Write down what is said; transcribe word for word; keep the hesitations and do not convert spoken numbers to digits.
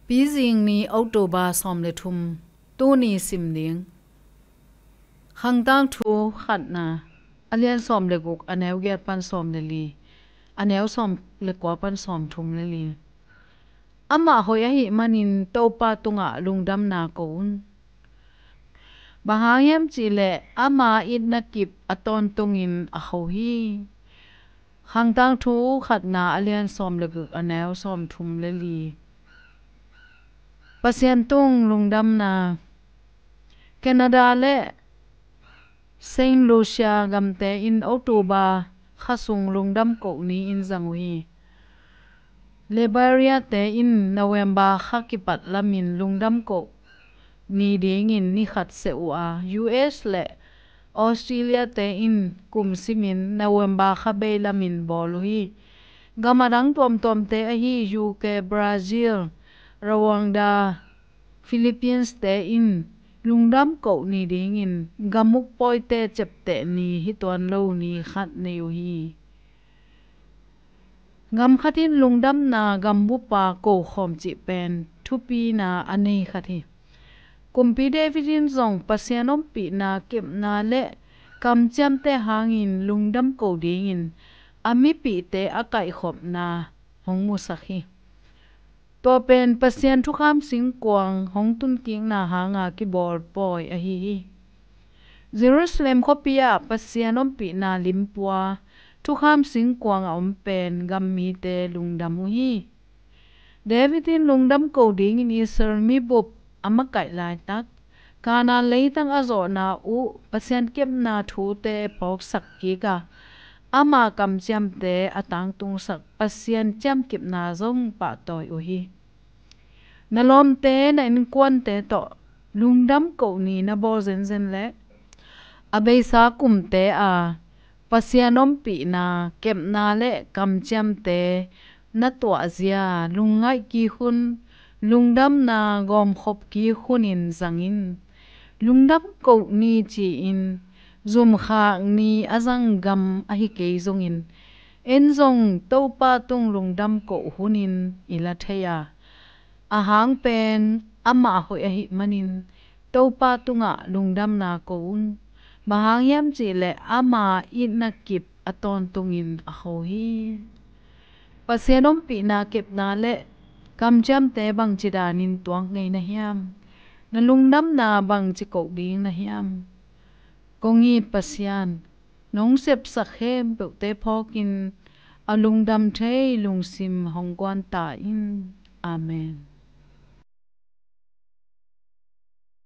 Pizing ni, October sawm le thum, tuni sim ding. Khangtang thu khatna, a lian sawm le guk, a neu giat pan sawm le li, a neu sawm le kua pan sawm thum le li. Amah hoih ahih manin Topa tungah lungdamna ko un. Bang hang hiam cih leh ama itna kip a tawntungin a kho hi. Khangtang thu khatna, a lian sawm le guk, a neu sawm thum le li. Pasian tung lungdamna. Canada le Saint Lucia gamte in October kha sung lungdam koh ni in zang uh hi. Liberia te in November kha kipat lamin lungdam koh ni dingin ni khat seh uh a, U S le Australia te in kum simin November kha bei lamin bawl uh hi. Gam a dang tuamtuamte ahi U K, Brazil, Rwanda, Philippines te in lungdam koh ni dingin gam uk pawite ciapteh ni hi tuan lo ni khat nei uh hi. Gam khat in lungdamna gambupa kokhawm cih pen thupina a nei khat hi. Kumpi David in zong Pasian ompihna kepna le kamciamte hangin lungdam koh dingin a mipihte a kaihkhopna hong musak hi. Tua pen Pasian thukham singkuang hong tunkikna hanga kibawl pawi ahi hi. Jerusalem khuapi ah Pasian ompihna limpua thukham singkuang a om pen gam mite lungdam uh hi. David in lungdam koh dingin Israel mibup a makaih laitak, Kanaan leitang a zawhna uh Pasian kepna thute phawksak kik a, ama kamciamte a tangtungsak Pasian ciamkipna zong pahtawi uh hi. Na lawmte, na innkuante tawh lungdam koh ni na bawl zenzen leh a beisa kumte a Pasian ompihna kepna le kamciamte na tuahzia lungngaih kik hun, lungdamna gawmkhop kik hunin zang in. Lungdam koh ni ci-in zumkhak ni a zang gam ahi kei zongin, en zong Topa tung lungdam koh hunin i la thei a, a hang pen amah hoih ahih manin Topa tungah lungdamna ko un. Bang hang hiam cih leh ama itna kip a tawntungin a kho hi. Pasian ompihna kepna le kamciamte bangci danin tuak ngei na hiam? Na lungdamna bangci koh ding na hiam? Kong it Pasian, nong sepsak khempeuhte phawkin a lungdam thei lungsim hong guan ta in. Amen.